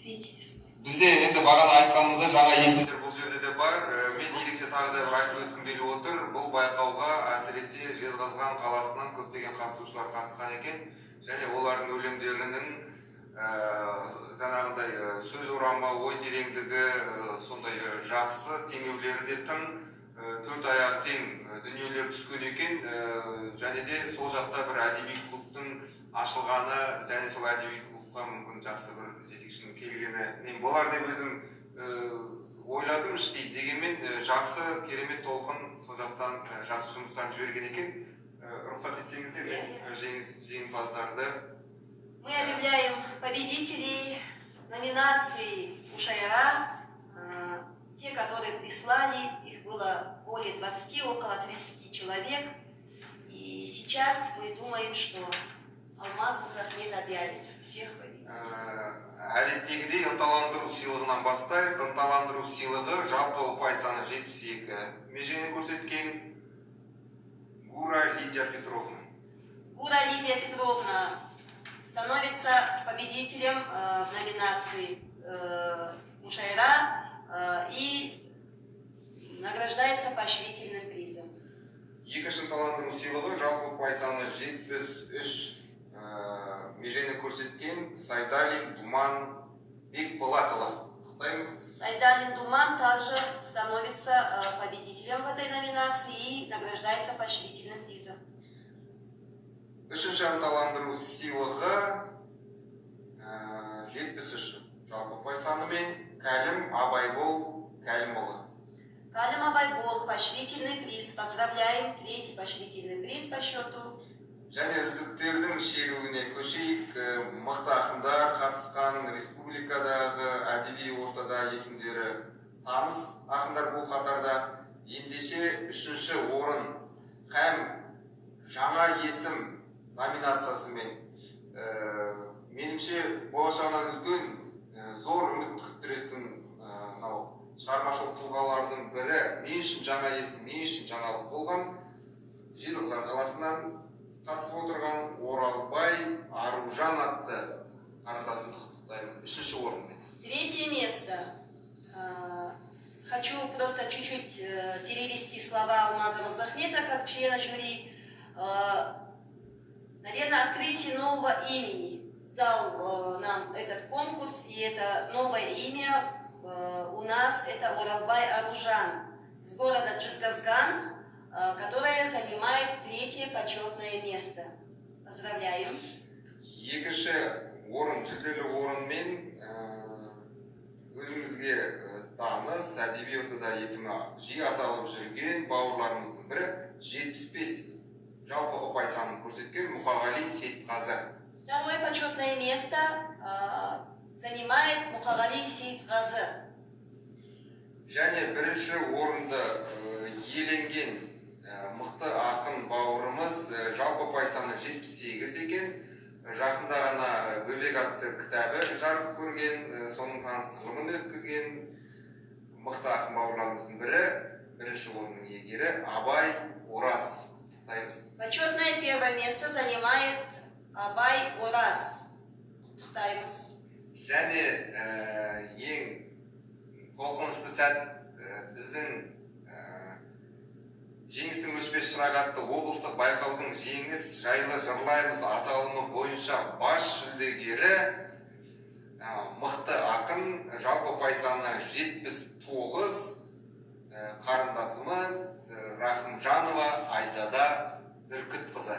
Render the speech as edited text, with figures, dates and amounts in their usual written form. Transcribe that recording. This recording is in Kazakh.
Третье весной. Бізде енді бағана айтқанымыздай, жаңа есімдер бұл жерде де бар. Мен ерекше тағы да бір айтып өткім келіп отыр: бұл байқауға әсіресе Жезқазған қаласынан көптеген қатысушылар қатысқан екен және олардың өлеңдерінің жаңағындай сөз орамы, ой тереңдігі, сондай жақсы теңеулері де тың, төрт аяғы тең дүниелер түскен екен. Және де сол жақта бір әдеби клубтың ашылғаны және сол әдеби клубқа мүмкін жақсы бір жетекшінің келгенінен болар деп өзім ойладым іштей. Дегенмен жақсы, керемет толқын сол жақтан жақсы жұмыстарын жіберген екен. Рұқсат етсеңіздер, мен жеңімпаздарды Мы объявляем победителей номинации Мушайра. Те, которые прислали, их было более 20, около 30 человек. И сейчас мы думаем, что Алмаз Мырзахмет объявит всех победителей. Әдеттегідей ынталандыру сыйлығынан бастайық. Ынталандыру сыйлығы, жалпы ұпай саны 72 межені көрсеткен Гура Лидия Петровна. Гура Лидия Петровна становится победителем в номинации Мушайра и награждается поощрительным призом. Екінші ынталандыру сыйлығы, жалпы ұпай саны 73 межені көрсеткен Сайдалин Думан Бекболатұлы, құттықтаймыз. Сайдалин Думан также становится победителем в этой номинации и награждается поощрительным призом. Үшінші ынталандыру сыйлығы, 73 жалпы ұпай санымен Кәлім Абайбол Кәлімұлы. Калим Абайбол, поощрительный приз. Поздравляем. Третий поощрительный приз по счету. Және үздіктердің шеруіне көшейік. Мықты ақындар қатысқан, республикадағы әдеби ортада есімдері таныс ақындар бұл қатарда. Ендеше, үшінші орын һәм жаңа есім номинациясымен, меніңше, болашағынан үлкен, зор үміт күттіретін мынау шығармашылық тұлғалардың бірі, мен үшін жаңа есім, мен үшін жаңалық болған, Жезқазған қаласынан қатысып отырған Оралбай Аружан атты қарындасымды құттықтаймын үшінші орынмен. Третье место. Хочу просто чуть-чуть перевести слова Алмаза Мырзахмета как члена жюри. Наверное, открытие нового имени дал нам этот конкурс, и это новое имя у нас это Оралбай Аружан с города Джезказган, которая занимает третье почетное место. Поздравляем. Екінші орын, жүлделі орынмен өзімізге таныс, әдеби ортада есімі жиі аталып жүрген бауырларымыздың бірі, 75 жалпы ұпай санын көрсеткен Мұқағали Сейітқазы. Второе почетное место занимает Мухагали Сейтказы. Және бірінші орынды иеленген мықты ақын бауырымыз, жалпы ұпай саны 78 екен, жақында ғана «Бөбек» атты кітабы жарық көрген, соның таныстырылымын өткізген мықты ақын бауырларымыздың бірі, бірінші орынның иегері Абай Ораз, құттықтаймыз. Почетное первое место занимает Абай Ораз. Құттықтаймыз. Және ең толқынысты сәт, біздің «Жеңістің өшпес шырағы» атты облыстық байқаудың «Жеңіс жайлы жырлаймыз» аталымы бойынша бас жүлдегері, мықты ақын, жалпы ұпай саны 79, қарындасымыз Рахымжанова Айзада Бүркітқызы.